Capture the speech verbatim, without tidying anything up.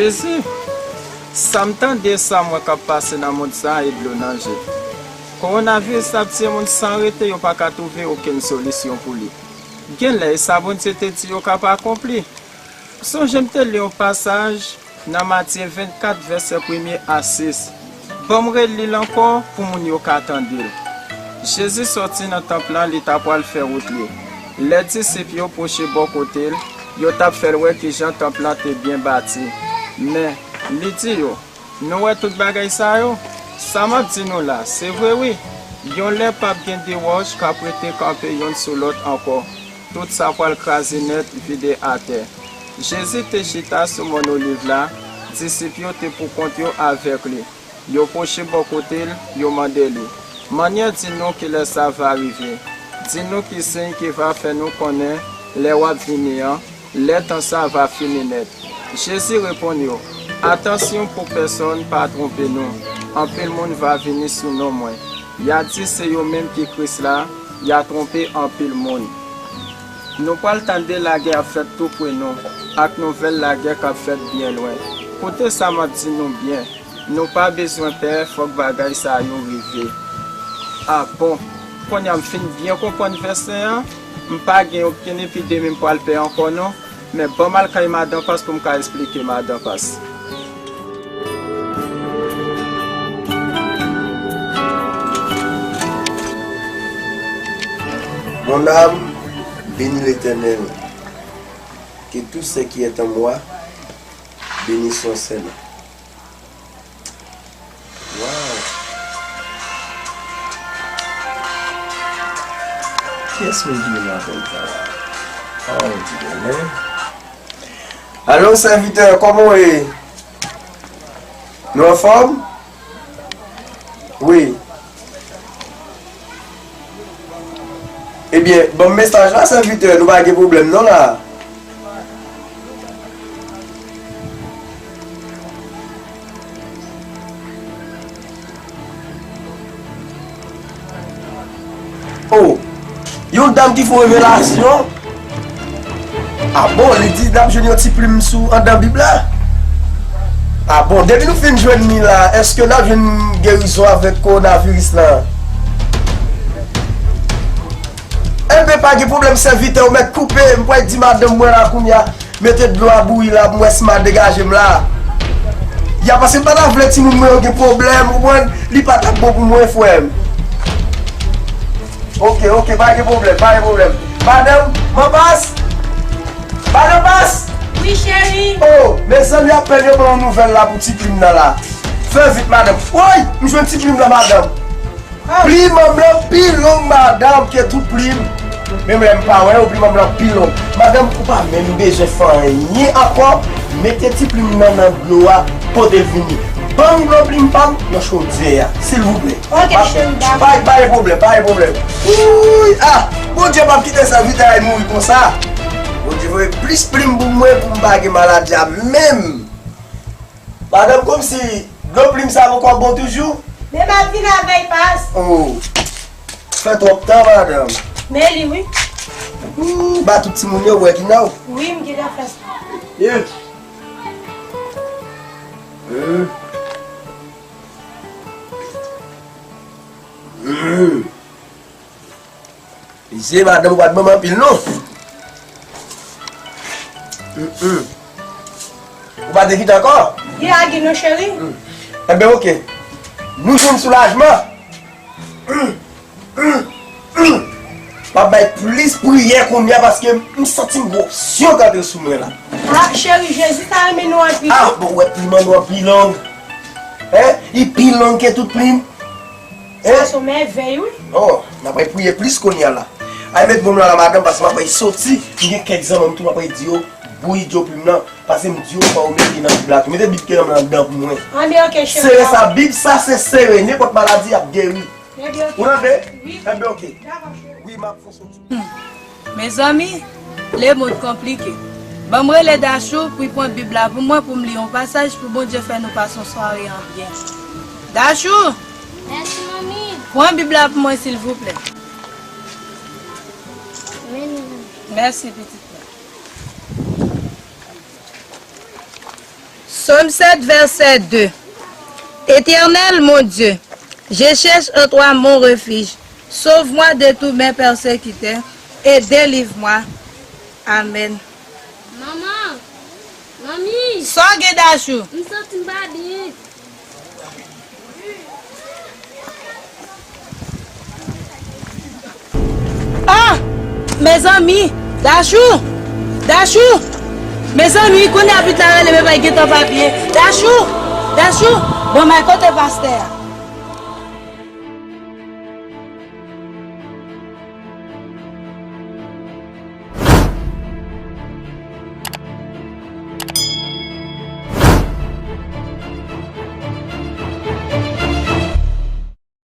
Jezi, sa m tande, sa m wè k ap pase nan mond sa a, e dlo nan je. Kowonaviris la ap tiye moun san rete, yo pa ka twouve okenn solisyon pou li. Genlè, e sa Bondye te di yo k ap akonpli. Sonje m te li yon pasaj nan Matye vennkat, vèsè premye a sis. Ban m reli l ankò pou moun yo ka tande l. Jezi sòti nan tanp lan, li ta pral fè wout li. Lè disip yo pwoche bò kote l, yo t ap fè l wè kijan tanp lan te byen bati. Men, li di yo, "Nou wè tout bagay sa yo? Sa m ap di nou la, se vre wi. Yon lè p ap gen de wòch k ap rete kanpe youn sou lòt ankò. Tout sa pral kraze nèt, vide atè." Jezi te chita sou Mòn Oliv la, disip yo te poukont yo avèk li. Yo pwoche bò kote l, yo mande li, "Mannyè, di nou kilè sa va rive? Di nou ki siy ki va fè nou konnen lè w ap vini an, lè tan sa va fini nèt?" Jezi reponn yo, "Atansyon pou pèsonn pa twonpe nou. Anpil moun va vini sou non mwen. Y a di se yo menm ki Kris la, y a twonpe anpil moun. Nou pral tande lagè ap fèt tou pre nou, ak nouvèl lagè k ap fèt byen lwen. Koute sa m ap di nou byen, nou pa bezwen pè, fòk bagay sa yo rive." A bon, kounye a m fin byen konprann vèsè an, m pa gen okenn epidemi m pral pè ankò non, men ban m al kay madan Pas pou m ka esplike madan Pas. Mon âme, bénis l'Éternel. Que tout ce qui est en moi bénisse son saint nom. Wow. Kiyès moun ki vin apèl sa la? Oh, Dye mwen. Alo, sèvitè, kòman w ye? Nou anfòm? Wi. Ebyen, ban m mesaj la, sèvitè, nou pa gen pwoblèm non la. Oh, yon dam ki fè yon revelasyon. A bon, li di n ap jwenn yon ti plim sou anndan Bib la? A bon, depi nou fin jwenn li la, èske n ap jwenn gerizon avèk kowonaviris lan? Enben, pa gen pwoblèm, sèvitè, ou mèt koupe, m pral di madanm mwen la kounye a. Mete dlo a bouyi la pou m wè si m a degaje m la. Ya, paske m pa ta vle timoun mwen yo gen pwoblèm, ou konprann? Li pa t ap bon pou mwen, frè m. Oke, oke, pa gen pwoblèm, pa gen pwoblèm. Madanm, man Pas? Madanm Pas? Wi, cheri. Oh, mezanmi, apèn yo ban yon nouvèl la pou ti plim nan la. Fè vit, madanm. Woy, m jwenn ti plim nan, madanm. Plim an m lan pi long, madanm, ke tout plim. Men mwen, m pa wè yo, plim an m lan pi long. Madanm, ou pa menm bezwen fè anyen ankò. Mete ti plim nan nan dlo a, pote l vini. Ban m dlo plim pa m nan chodyè a, silvouplè. Oke, cheri, dakò. Pa, pa gen pwoblèm, pa gen pwoblèm. Wouy, ah, Bondye p ap kite sèvitè a mouri konsa. Bondye voye plis plim pou mwen, pou m pa gen maladi a menm. Madanm, kòmsi dlo plim sa poko bon toujou? Men m ap vin avè l, Pas. Oh. Fè twòp tan, madanm. Men li, wi. Ooh, ba tout timoun yo wè ki nan w. Wi, m gentan fè sa. Yeah. Hmm. Hmm. Mesye, madanm, ou pa t ban m anpil, non. Mm, mm. Ou pa te kite ankò? Li lage non, cheri. Mm. Enben, oke. Nou jwenn soulajman. Mm, mm, mm. M ap bay plis priyè kounye a paske m santi m gen onksyon k antre sou mwen la. Ah, cheri, Jezi ta renmen nou anpil. Ah, bon, ou wè plim an nou an pi long. Hein? Li pi long ke tout plim. Sa se yon mèvèy, wi. Oh, n ap priye plis kounye a la. Ay, met bon nan la, madanm, paske m ap soti. M gen kèk zanmi m tou, m ap di yo, bouyi dlo plim nan, paske m di yo, fò yo mete nan Bib la tou. Mete Bib ke nan anndan pou mwen. Anben, oke, cheri. Sere sa, Bib sa, se sere. Nenpòt maladi ap geri. Enben, oke. Ou tande? Wi. Enben, oke. Dakò, cheri. Wi, m ap fè soti. Mezanmi, lemonn konplike. Ban m rele Dachou pou l pran Bib la pou mwen, pou m li yon pasaj pou Bondye fè nou pase yon sware an byen. Dachou! Mèsi, manmi. Pran Bib la pou mwen, silvouplè. Mèsi, pitit mwen. Psaume sept, verset deux. Éternel mon Dieu, je cherche en toi mon refuge. Sauve-moi de tous mes persécuteurs et délivre-moi. Amen. Manman! Manmi! Sa w gen, Dachou? M santi m pa byen. Ah! Mezanmi! Dachou! Dachou! Mezanmi, kounye a pitit la rele, men bay gentan pa byen. Dachou! Dachou! Bon, men kote pastè a?